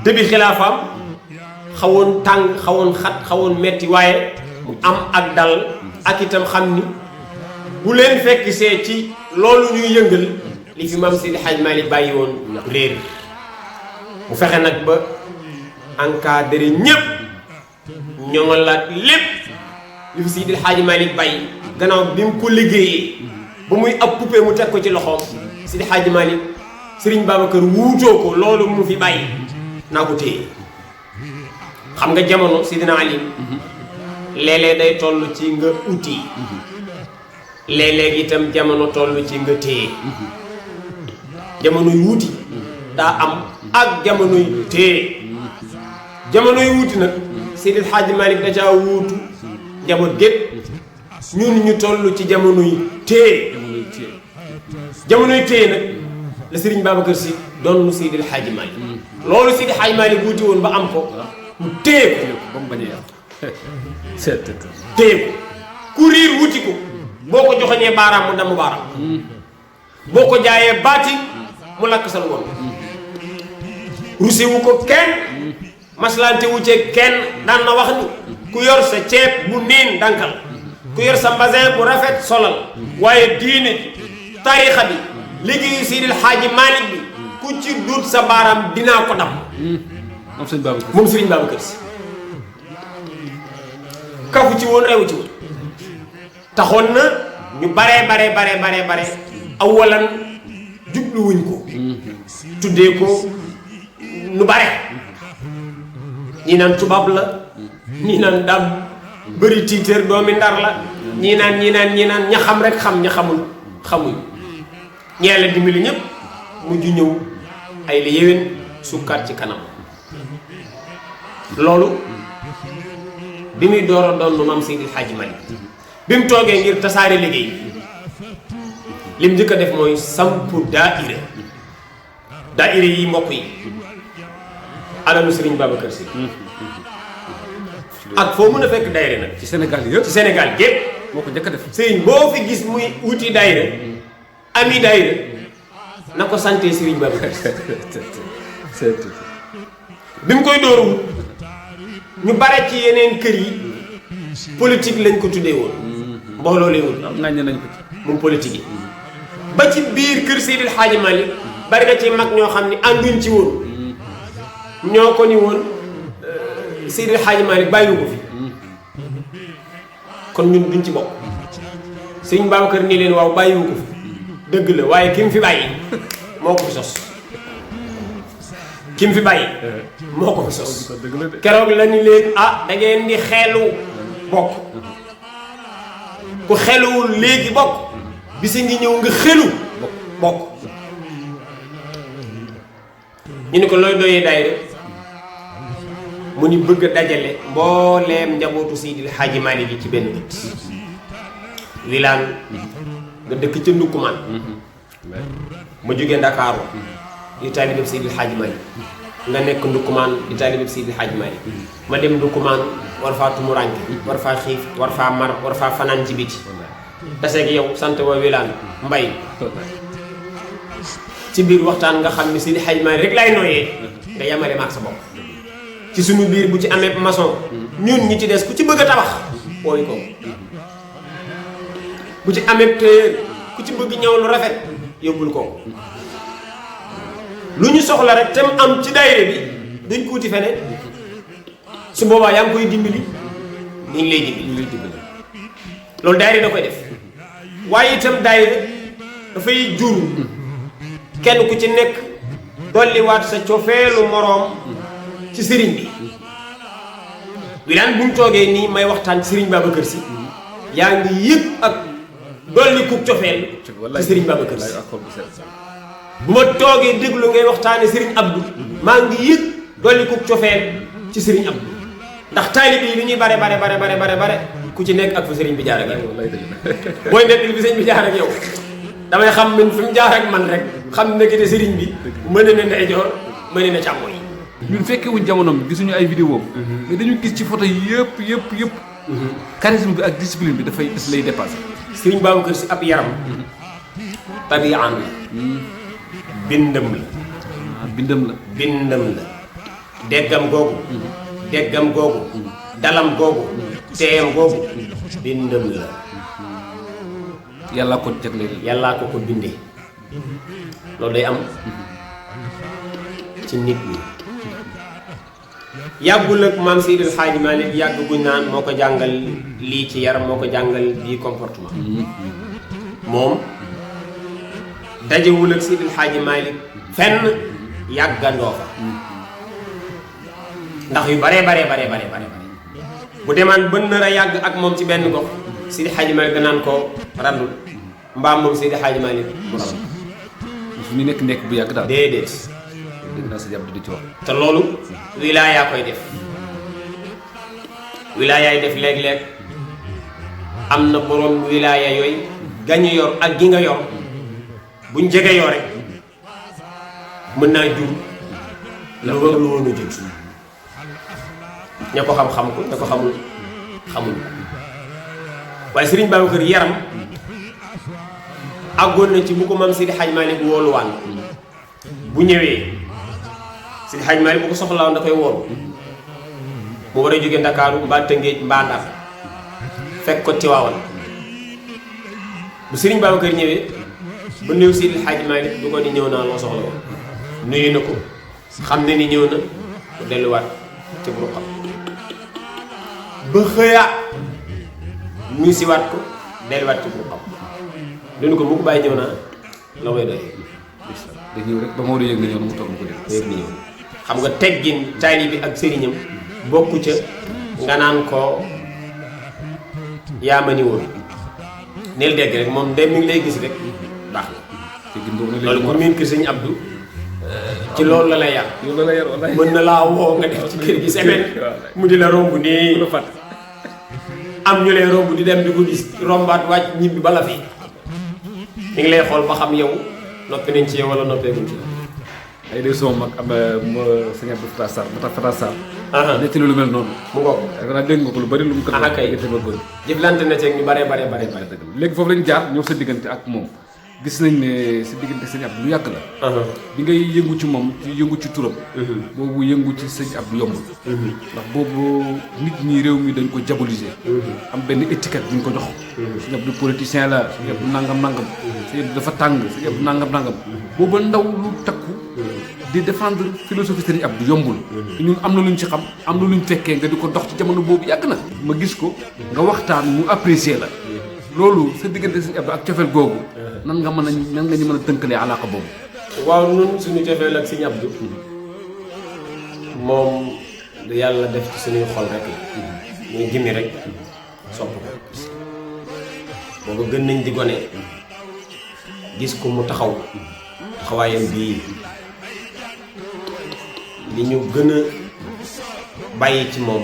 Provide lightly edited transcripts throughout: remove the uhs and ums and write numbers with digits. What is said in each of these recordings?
début xilaafaam xawoon tàng xawoon xat xawoon metti waaye mu am ak dal ak itam xam ni bu leen fekk see ci loolu ñuy yëngal li fi maam Seydi Hadj Malick bàyyi woon réer mu fexe nag ba encadré ñépp ñoŋalaat lépp li fi Seydi Hadj Malick bàyyi gannaaw bi mu ko liggéeyee ba muy ab poupée mu teg ko ci loxoom Seydi Hadj Malick Serigne Babacar wuutoo ko loolu mu fi bàyyi naa ko téye xam nga jamono Seydina Ali léeg-léeg day toll ci nga uti léeg-léeg itam jamono toll ci nga téye jamono yu wuti daa am ak jamono yu téye jamono yu wuti nag Seydi Hadj Malick da caa wuutu njaboot gépp ñun ñu toll ci jamono yu téye jamono yu téye nag la Serigne Babacar Sy doon Seydi Hadj Malick loolu Seydi Hadj Malick wuti woon ba am ko mu téye ko ba mu bañ a yàq téye ko ku riir wuti ko boo ko joxoñee baaraam mu damm baaraam boo ko jaayee baati mu lakk sa woon rusi wu ko kenn maslante wu ci kenn daan na wax ni ku yor sa ceeb bu niin dankal ku yor sa mbasin bu rafet solal waaye diine tarixa bi liggéeyu Seydil Hadji Malick bi ku ci duut sa baaraam dinaa ko dam moom Serigne Babacar Sy kafu ci woon rewu ci woon taxoon na ñu bare awalan jubluwuñ ko tuddee ko nu bare ñii naan tubaab la ñii naan daam bëri tiitër doomi ndar la ñii naan ña xam rek xam ña xamul xamuñ ñee la dimbali ñëpp mujj ñëw ay la yéwén sukkaat ci kanam loolu bi muy door a doon maam Seydil Hadji Malick bi mu toogee ngir tasaare liggéey lim njëkk a def mooy sampu daaira yi mbokk yi alalu Serigne Babacar Sy ak foo mën a fekk daayira nag ci Sénégal yëpp ci Sénégal gépp moo ko njëkk a def Serigne boo fi gis muy wuti daayira ami daayira na ko santé Serigne Babacar Sy bi mu koy dooru ñu bare ci yeneen kër yi politique lañ ko tuddee woon mbooloo lay wut nañ nañ ko ci moom politique yi ba ci biir kër Seydil Hadji Malick bari na ci mag ñoo xam ne ànduñ ci woon ñoo ko ni woon Seydil Hadji Malick bàyyi ko fi kon ñun duñ ci bokk Serigne Babacar nii leen waaw bàyyiwu ko fi dëgg la waaye ki mu fi bàyyi moo ko fi sos ki mu fi bàyyi moo ko fi sos keroog la ni leen da ngeen di xeelu bokk ku xeluwul léegi bokk bisi ngi ñëw nga xelu bokk ñu ni ko looy doyee daayira mu ni bëgg a dajale mbooleem njabootu Seydil Hadji Malick yi ci benn bët wilaan nga dëkk ca Ndukkumaan ma jógee Ndakaaru di taalibe Seydil Hadji Malick nga nekk Ndukkumaan di taalibe Seydil Hadji Malick ma dem Ndukkumaan war faa tumuranke war faa xiif war faa mar war faa fanaan ci biti taseeg yow sant wa wilaan mbay ci biir waxtaan nga xam ne Seydil Hadji Malick rek lay nooyee nga yamale maag sa bopp ci suñu biir bu ci amee maçon ñun ñi ci des ku ci bëgg a tabax wooyu ko bu ci amee téer ku ci bëgg ñëw lu rafet yóbbul ko lu ñu soxla rek te mu am ci daayira bi duñ ko wuti feneen su boobaa yaa ngi koy dimbali ni ñu lay dimbali loolu daayira da koy def waaye itam daayira dafay jur kenn ku ci nekk dolliwaat sa cofeelu moroom ci sëriñ bi wilaan bu mu toogee nii may waxtaan ci Serigne Babacar Sy yaa ngi yëg ak dolli ku cofeel ci Serigne Babacar Sy bu ma toogee déglu ngay waxtaane Serigne Abdou maa ngi yëg dolli ku cofeel ci Serigne Abdou ndax taalib yi li ñuy bare ku ci nekk ak fa Serigne bi jaar ak yow booy nekk li fi Serigne bi jaar ak yow damay xam min fi mu jaar ak man rek xam ne que Serigne bi mën na ndeyjoor mën na càmmoñ yi ñun fekkee wuñ jamonoom gisuñu ay vidéo mais dañu gis ci photo yëpp charisme bi ak discipline bi dafay des lay dépassé. Serigne Babacar Sy ab yaram tabiyaan la bindam la bindam la. bindam la déggam googu dalam googu teeyam googu bindam la yàllaa ko jagleel. yàllaa ko bindee loolu day am ci nit ñi yàggul ak maam Seydil Hadji Malick yàgg guñ naan moo ko jàngal lii ci yaram moo ko jàngal bii comportement moom dajewul ak Seydil Hadji Malick fenn yàggandoo fa ndax yu bare bu demaan bën nar a yàgg ak moom ci benn gox Seydil Hadji Malick danaan ko randul mbaam moom Seydil Hadji Malick mu randu fu ñu nekk bu yàgg daal. déedéet dégg naa sa jàpp di ci wax. te loolu wilaayaa koy def wilaayaay def léeg-léeg am na borom wilaaya yooyu gañu yor ak gi nga yor buñ jege yoo rek mën naa jur lu war lu woon a jur ña ko xam-xam ko ña ko xamul ko waaye Serigne Babacar yaram àggoon na ci bu ko maam Seydi Hadji Malick wooluwaan bu ñëwee Seydi Hadji Malick bu ko soxlaawoon da koy woolu mu war a jóge Ndakaaru mbaa Tëngéej mbaa Ndar fekk ko Tiwaawan bu Serigne Babacar ñëwee ba néew Seydi Hadji Malick du ko ni ñëw naa loo soxla woon nuyu na ko xam ne ni ñëw na mu delluwaat ci bu xam ba xëyaat nuyu si waat ko delluwaat ci bu xam dunu ko mu ko bàyyi ñëw naa la may doy da ñëw rek ba Maodo yëg na ñëw na mu toog mu ko def yëg na ñëw xam nga teggin taali bi ak sëriñam bokku ca nga naan ko yaa ma ni woon neel dégg rek moom dem mi ngi lay gis rek baax na loolu ku miin kër sëñ Abdou ci loolu la lay yar mën na laa woo nga def ci kër gi semaine mu di la romb nii am ñu lay romb di dem di ko gis rombaat wàcc ñibbi bala fi mi ngi lay xool ba xam yow noppi nañ ci yow wala noppeeguñ ci ay day sama mag am ma sëñ Abdou Fatah Sarr ma tax Fatah Sarr netti lu mel noonu mu ngoog da dégg nga ko lu bari lu mu ko kay jëflante na ci ñu bare léegi foofu lañu jaar ñëw sa diggante ak moom gis nañ ne sa diggante sëñ Abdou lu yàgg la bi ngay yëngu ci moom ci yëngu ci turam boobu yëngu ci sëñ Abdou yombul ndax boobu nit ñi réew mi dañ ko diaboliser am benn étiquette buñ ko jox sëñ Abdou politicien la sëñ Abdou nangam sëñ Abdou dafa tàng sëñ Abdou nangam booba ndaw lu takku di défendre philosophie sëñ Abdou yombul ñun am na luñ ci xam am na luñ fekkee nga di ko dox ci jamono boobu yàgg na ma gis ko nga waxtaan mu apprécier la loolu sa diggante sëñ Abdou ak cofeel googu nan nga ñu mën a tënkalee alaaka boobu. waaw ñun suñu cofeel ak sëñ Abdou moom lu yàlla def ci suñuy xol rek la ñuy gimmi rek sopp ko boobu gën nañ di gone gis ko mu taxawaayam bii li ñu gën a bàyyi ci moom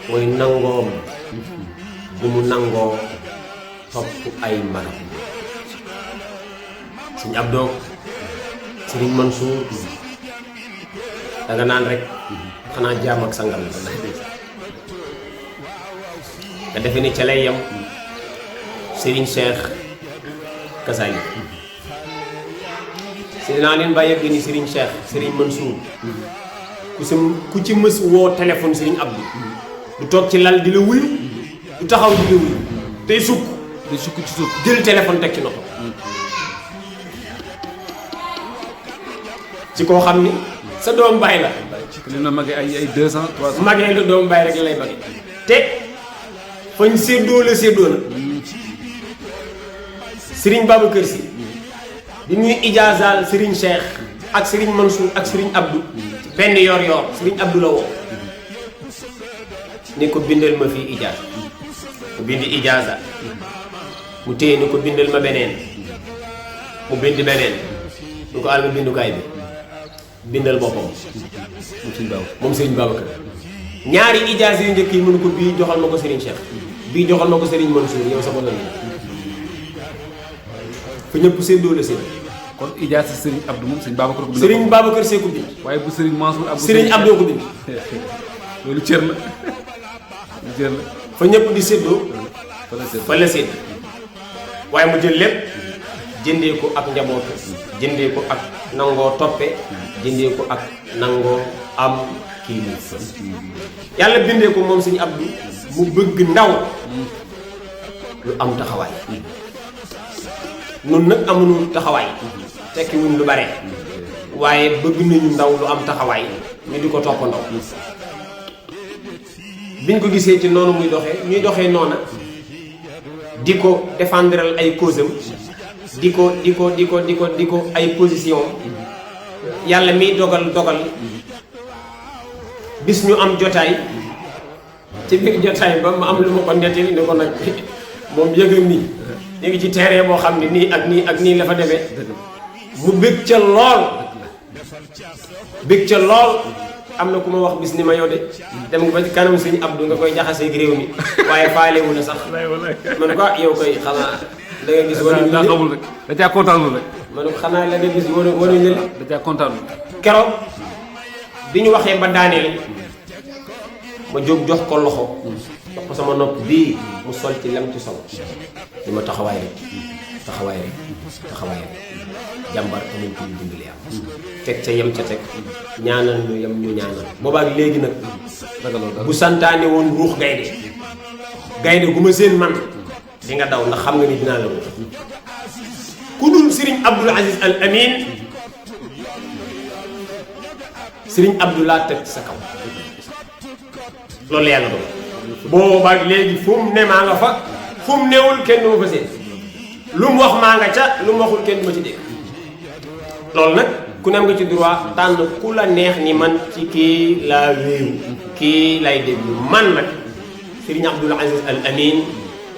mooy nangoom bu mu nangoo topp ay magam sëñ Abdou Sëriñ Mansour danga naan rek xanaa jaam ak sangam la nga defe ni ca lay yam Sëriñ Cheikh Kasali naa leen bàyyi yëg ni Sëriñ Cheikh Sëriñ Mansour ku ci mës woo téléphone Sëriñ Abdou du toog ci lal di la wuyu du taxaw di la wuyu day sukk ci suuf jël téléphone teg ci noppam ci koo xam ni sa doom baay la li na magee ay 2 ans 3 ans magee la doom baay rek lay magee te fañ séddoo la Serigne Babacar Sy di ñuy ijaazaal Serigne Cheikh ak Serigne Mansour ak Serigne Abdou benn yor Serigne Abdou la woo ni ko bindal ma fii ijaaza mu bind ijaaza mu téye ni ko bindal ma beneen mu bind beneen ñu ko àll bindukaay bi bindal boppam moom Serigne Babacar ñaari ijaaza yu njëkk yi mënu ko bii joxal ma ko Serigne Cheikh bii joxal ma ko Serigne Mansour yow sama la fa ñëpp séddoo la sédd kon ijaasa Serigne Abdou moom Serigne Babacar ko bind Serigne Babacar Sy ko bind waaye bu Serigne Mansour Abdou Serigne Abdou ko bind loolu cër la fa ñëpp di séddoo fa la sédd waaye mu jël lépp jëndee ko ak njabootu jëndee ko ak nangoo toppe jëndee ko ak nangoo am kilif yàlla bindee ko moom sëñ Abdou mu bëgg ndaw lu am taxawaay nun nag amuñu taxawaay tekki wuñ lu bare waaye bëgg nañu ndaw lu am taxawaay ñu di ko toppandoo biñ ko gisee ci noonu muy doxee ñuy doxee noona di ko défendral ay cause am di ko ay position yàlla miy dogal bis ñu am jotaay ci biir jotaay ba ma am lu ma ko nettali ne ko nag moom yëgam nii ñu ngi ci terrain boo xam ne nii ak nii la fa demee mu bëgg ca lool am na ku ma wax bis ni ma yow de dem nga ba ci kanam sëñ Abdou nga koy jaxasee réew mi waaye faale wu na sax ma ne ko yow koy xanaa da nga gis wanuñu daa xamul rek da caa kontaanul rek ma ne ko xanaa la nga gis wanuñu la da caa kontaanul keroog bi ñu waxee ba daaneel ma jóg jox ko loxo jox ko sama nopp bii mu sol ci lam ci sol di ma taxawaay rek jàmbar amuñ ko ñu dimbali am teg ca yem ca teg ñaanal ñu yem ñu ñaanal boobaak léegi nag bu santaane woon ruux gaynde gu ma seen man di nga daw ndax xam nga ni dinaa la ruux ku dul Serigne Abdoul Aziz Al Amin Serigne Abdou laa teg ci sa kaw loolu yàlla doon boobaak léegi fu mu ne maa nga fa fu mu newul kenn du ma fa seen lu mu wax maa nga ca lu mu waxul kenn du ma ci dégg loolu nag ku ne am nga ci droit tànn ku la neex ni man ci kii laa wéeru kii lay déglu man nag Serigne Abdoul Aziz Al Amin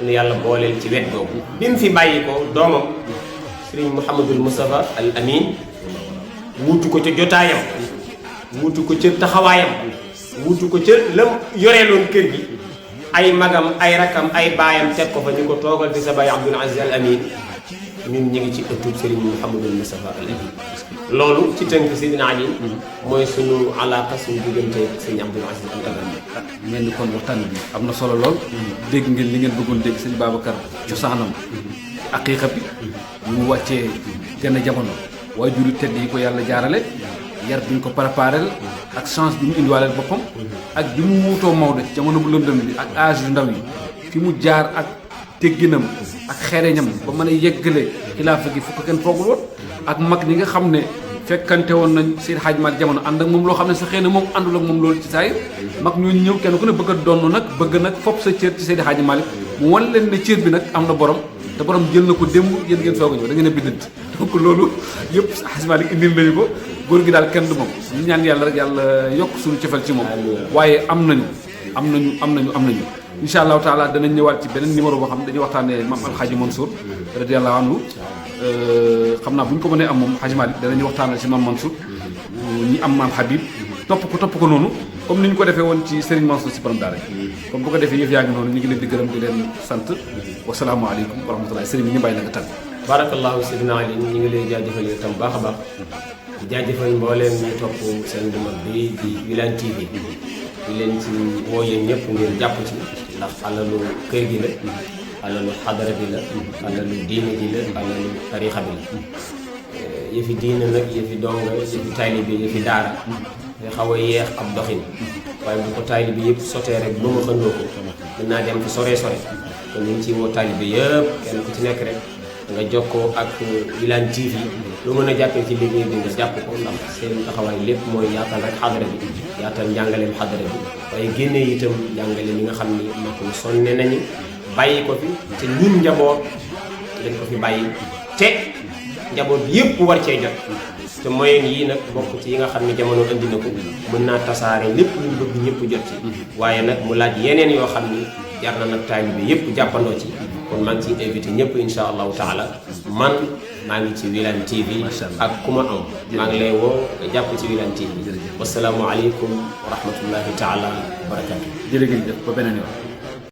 nu yàlla booleel ci wet googu bi mu fi bàyyi ko doomam Serigne Mouhamadul Moustapha Al Amin wuutu ko ca jotaayam wuutu ko ca taxawaayam wuutu ko ca lam yoreeloon kër gi ay magam ay rakam ay baayam teg ko fa ñu ko toogal fi sa baay Abdoul Aziz Al Amin ñun ñu ngi ci ëttub Serigne Mouhamadul Moustapha Al Amin loolu ci tënk Seydina Ali mooy suñu alaaka suñu diggante Serigne Abdoul Aziz Al Amin mel ni kon waxtaan bi am na solo lool dégg ngeen li ngeen bëggoon dégg sëñ Babacar cosaanam aqiiqa bi mu wàccee genn jamono waajur yu tedd yi ko yàlla jaarale yar bi ñu ko préparel ak chance bi mu indiwaaleel boppam ak bi mu wuutoo Maodo ci jamono bu lëndëm bi ak âge yu ndaw yi fi mu jaar ak tegginam ak xereñam ba mën a yeggale xilaafa gi fu ko kenn foogul woon ak mag ñi nga xam ne fekkante woon nañ Seydi Hadji Malick jamono ànd ak moom loo xam ne sa xëy na moom àndul ak moom loolu ci saa yi mag ñooñu ñëw kenn ku ne bëgg a donn nag bëgg nag fopp sa cër ci Seydi Hadji Malick mu wan leen ne cër bi nag am na borom te borom jël na ko démb yéen ngeen soog a ñëw da ngeen a biddanti donc loolu yëpp Hadji Malick indil nañu ko góor gi daal kenn du moom ñu ñaan yàlla rek yàlla yokk suñu cofeel ci moom waaye am nañu incha allahu taala danañ ñëwaat ci beneen numéro boo xam ne dañuy waxtaanee maam Alxaaji Mansour radiyallahu anhu xam naa bu ñu ko mënee am moom Hadji Malick danañu waxtaanee si maam Mansour ñi am maam Habib topp ko noonu comme ni ñu ko defee woon ci Serigne Mansour si borom daara comme bu ko defee yëf yaa ngi noonu ñu ngi leen di gërëm di leen sant wasalaamualeykum wa rahmatullahi Serigne bi ñu bàyyi la nga tàgg. barakallahu Seydina Ali ñu ngi lay jaajëfal yow tam baax a baax di jaajëfal mbooleem ñu topp seen bu mag bi di Wilane TV di leen ci woo yéen ñëpp ngeen jàpp ci ndax alalu kër gi la alalu xadara bi la alalu diine ji la alalu tarixa bi la yëfi diine nag yëfi donga yëfi taalibe yëfi daara te xaw a yeex ab doxin waaye bu ko taalibe yëpp sotee rek ba ma xëndoo ko mën naa dem fi sore kon ñu ngi ciy woo taalibe yëpp kenn ku ci nekk rek nga jokkoo ak Wilane TV lu mën a jàppee ci liggéey bi nga jàpp ko ndax seen taxawaay lépp mooy yaatal rek xadara bi yaatal njàngaleem xadara bi waaye génne itam njàngale mi nga xam ni mag ñi sonne nañu bàyyi ko fi te ñun njaboot lañ ko fi bàyyi te njaboot bi yëpp war cee jot te moyen yii nag bokk ci yi nga xam ne jamono andi na ko mën naa tasaare lépp luñ bëgg ñëpp jot ci waaye nag mu laaj yeneen yoo xam ni jar na nag taalibe bi yëpp jàppandoo ci kon maa ngi ciy invité ñëpp insha allahu taala man maa ngi ci Wilane TV ak ku ma am maa ngi lay woo nga jàpp ci Wilane TV wasalaamu aleykum wa rahmatullahi taala wa barakatu jërëjëf ba beneen yoon